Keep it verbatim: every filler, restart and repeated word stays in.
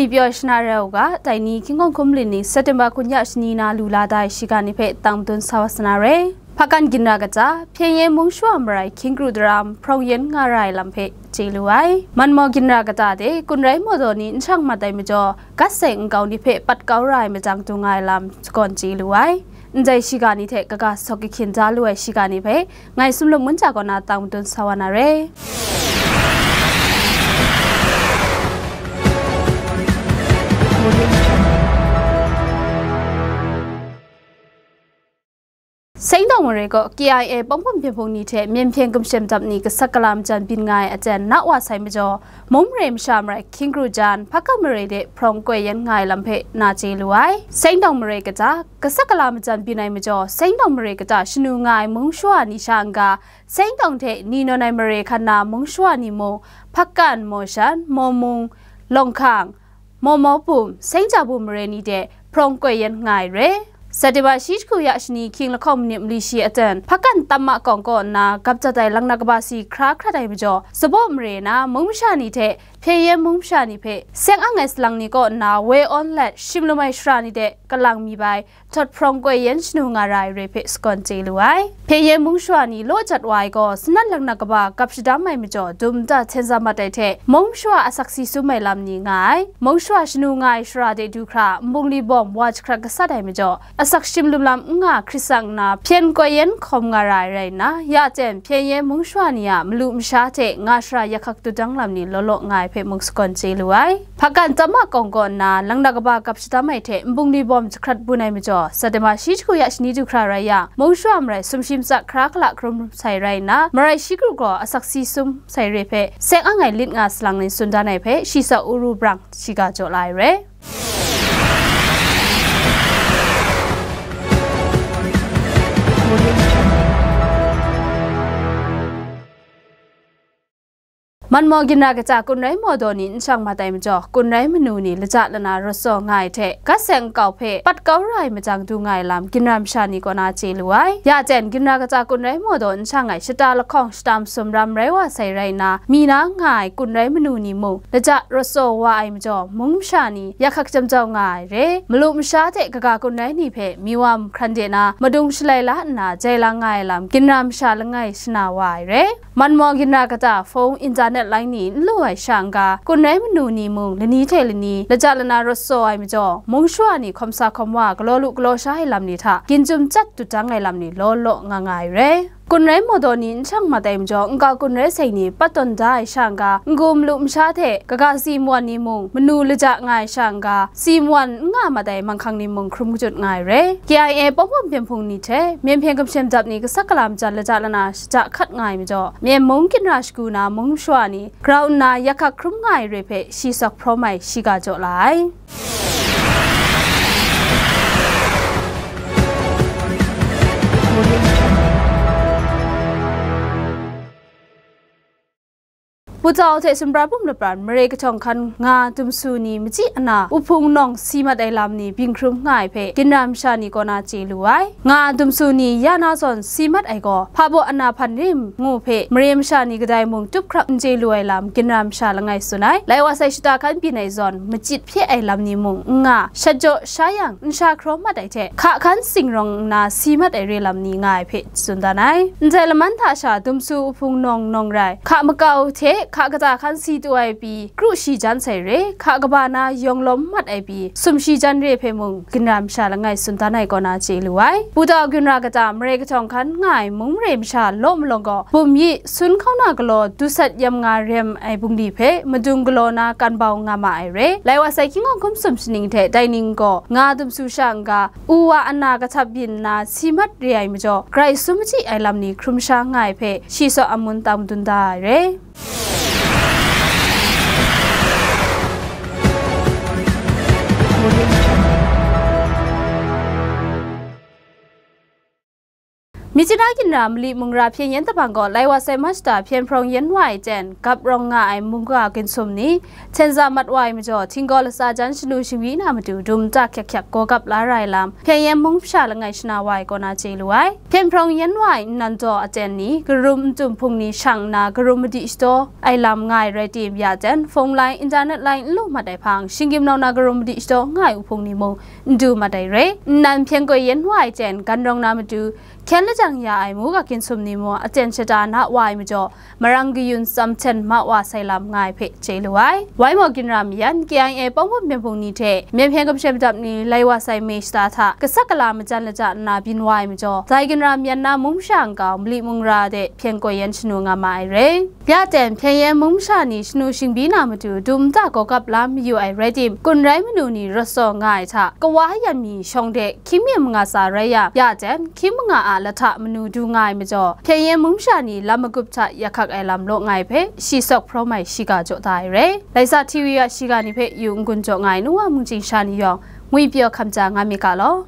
Pyaw shana rai u ga, dai ni hkying hkawng hkum lin ni September hkun ya shani na lu la da ai shiga ni hpe tang matun sa wa sa na re. Hpakan ginra kata, Hpyen Yen mung shawa marai hkying kru daram hprawng yen nga ra ai lam hpe chye lu ai. Manmaw ginra kata de, kun rai maw daw ni n shang mat ai majaw, gat seng nkau ni hpe pat kau ra ai majang du nga ai lam shakawn chye lu ai. Ndai shiga ni hte kaga sawk kahkyin da lu ai shiga ni hpe, ngai Sumlum Ngun Hta kaw na tang matun sa wa na re. Sengdawng mare kaw K I A pawng pawng hpyen hpung ni hte myen hpyen gumshem dap ni kasak kala majan byin nga ai aten na wa sai majaw, mung mare masha marai hkying kru jan, hpakan mare de hprawng koi yen nga ai lam hpe na chye lu ai. Sengdawng mare kata, kasak kala majan byin ai majaw, Sengdawng mare kata shanu nga ai mung shawa ni sha n-ga, Sengdawng hte ni nawn ai mare hkan na mung shawa ni mung, Hpakan, Mawshan, Mawmung, Lawngkhang, Mawmaw Bum, Sengja Bum mare ni de hprawng koi yen nga ai re. September shi jahku ya shani hkying lahkawng manit mali shi aten, Hpakan Tam Ma Kawng kaw nna gap jat ai lang na kaba si hkra hkrat ai majaw, Sabaw mare na mung masha ni hte Hpyen Yen mung masha ni hpe seng ang ai salang ni kaw nna woi awn let shim lum ai shara ni de kalang mi bai, htawt hprawng koi yen shanu nga ra ai re hpe shakawn chye lu ai. Hpyen Yen mung shawa ni law jat wa ai gaw, sanat lang na kaba gap shadam ai majaw, dum nta hten za mat ai hte, mung shawa asak si sum ai lam ni nga ai. Mung shawa shanu nga ai shara de du hkra, nbungli bawm wa jahkrat gasat ai majaw, asak shim lum lam n nga hkrit tsang nna, hpyen koi yen hkawm nga ra ai rai nna, ya ten Hpyen Yen mung shawa ni a malu masha hte nga shara yak hkak dudang lam ni law law nga ai hpe mung shakawn chye lu ai. Hpakan Tam Ma Kawng kaw nna, lang na kaba gap shadam ai hte nbungli bawm jahkrat bun ai majaw, September shi jahku ya shani du hkra rai yang, mung shawa marai sumshi matsa hkra kala hkrum sai rai nna, marai shi kru gaw asak si sum sai re hpe, seng ang ai lit nga salang ni tsun dan ai hpe, shi saw uru brang shiga jaw la ai re. Manmaw ginra kaja kun rai maw daw ni n shang mat ai majaw, kun rai manu ni laja lana rawt saw nga ai hte, gat seng nkau hpe pat kau ra ai majang du nga ai lam ginra masha ni kaw na chye lu ai. Ya ten, ginra kaja kun rai maw daw n shang ai shata lahkawng shata masum ram rai wa sai rai nna, mi na nga ai kun rai manu ni mung, laja rawt saw wa ai majaw, mung masha ni yak hkak jam jau nga ai re. Malu masha hte kaga kun rai ni hpe, mi wa hkran de na, madung shalai la nna, jai lang nga ai lam ginra masha langai shana wa ai re. Manmaw ginra kata hpung, internet lai ni n lu ai sha n-ga, kun rai manu ni mung lani hte lani laja lana rawt saw ai majaw, mung shawa ni hkawm sa hkawm wa, galaw lu galaw sha ai lam ni hta ginjum chyat dut dang ai lam ni law law nga nga ai re. Kun rai maw daw ni n shang mat ai majaw, nkau kun rai seng ni pat tawn da ai sha n-ga, n-gu malu masha hte kaga si mawan ni mung manu laja nga ai sha n-ga, si mawan n nga mat ai manghkang ni mung hkrum kajut nga ai re. K I A pawng pawng hpyen hpung ni hte myen hpyen gumshem dap ni kasak kala majan laja lana shaja hkat nga ai majaw, myen mung ginra shagu na mung masha ni grau nna yak hkak hkrum nga ai re hpe shi sawk hprawm ai shiga jaw la ai. Putau hte sumra bum lapran mare kahtawng hkan nga dumsu ni machyi ana uhpung nawng si mat ai lam ni byin hkrum nga ai hpe ginra masha ni kaw na chye lu ai. Nga dumsu ni ya na zawn si mat ai gaw, hpa baw ana hpan rim ngu hpe mare masha ni kadai mung tup hkrap n chye lu ai lam ginra masha langai tsun ai. Lai wa sai shata hkan byin ai zawn, machyit hpye ai lam ni mung n nga, shat jaw sha yang n sha hkraw mat ai hte, hka hkan sing rawng nna si mat ai re lam ni nga ai hpe tsun dan ai. Ndai laman hta sha dumsu uhpung nawng nawng rai, hka makau hte hka kata hkan si tu ai pyi, kru shi jan sai re, hka kaba na yawng lawm mat ai pyi, sum shi jan re hpe mung, ginra masha langai tsun dan ai kaw na chye lu ai. Putau ginra kata mare kahtawng hkan nga ai mung mare masha law malawng gaw, bum yi, sun hkauna galaw, dusat yam nga rem ai bungli hpe, madung galaw na kan bau nga ma ai re. Lai wa sai hkying hkawng hkum sum shaning hte dai ning gaw, nga dumsu sha n-ga, u wa ana kahtap byin nna si mat re ai majaw, grai sum machyi ai lam ni hkrum sha nga ai hpe, shi saw amun tang dun da ai re. Myitkyina Ginra Mali Mungra Hpyen Yen Tabang gaw lai wa sai March da Hpyen Hprawng Yen Wa ai ten gap rawng nga ai mungga ginsum ni hten za mat wa ai majaw, htinggaw latsa jan shanu shingwi na matu dum nta hkyak hkyak gaw gap la ra ai lam Hpyen Yen mung masha langai shana wa ai kaw na chye lu ai. Hpyen Hprawng Yen Wa ai nnan daw aten ni karum ntum hpung ni shang nna karum madi shadaw ai lam nga ai rai tim, ya ten phone line, internet line n lu mat ai hpang, shinggyim nau na karum madi shadaw n nga ai uhpung ni mung n du mat ai re. Nnan hpyen koi yen wa ai ten gan rawng na matu, hkyen lajang ya ai mungga ginsum ni mung aten shata na wa ai majaw, marang kayun tsam hten ma wa sai lam nga ai hpe chye lu ai. Waimaw Ginra Mayan, K I A Pawng Hpawm Byen Hpung ni hte Myen Hpyen Kamsham Dap ni lai wa sai May shata hta kasak kala majan laja nna byin wa ai majaw, Zai Ginra Mayan na mung masha nkau Mali Mungra de hpyen koi yen shanu nga ma ai re. Ya ten hpyen yen mung masha ni shanu shingbi na matu dum nta gaw gap la mayu ai rai tim, kun rai manu ni rawt saw nga ai hta, kawa yan mi shawng de hkying myen manga tsa rai yang, ya ten hkying manga a lahta manu du nga ai majaw, hpyen yen mung masha ni lam magup hta yak hkak ai lam law nga ai hpe, shi sawk hpraw mai shiga jaw da ai re. Laisa T V a shiga ni hpe yu n-gun jaw nga ai nu wa mungchying sha ni yawng, ngwi pyaw hkam ja nga myit ga law.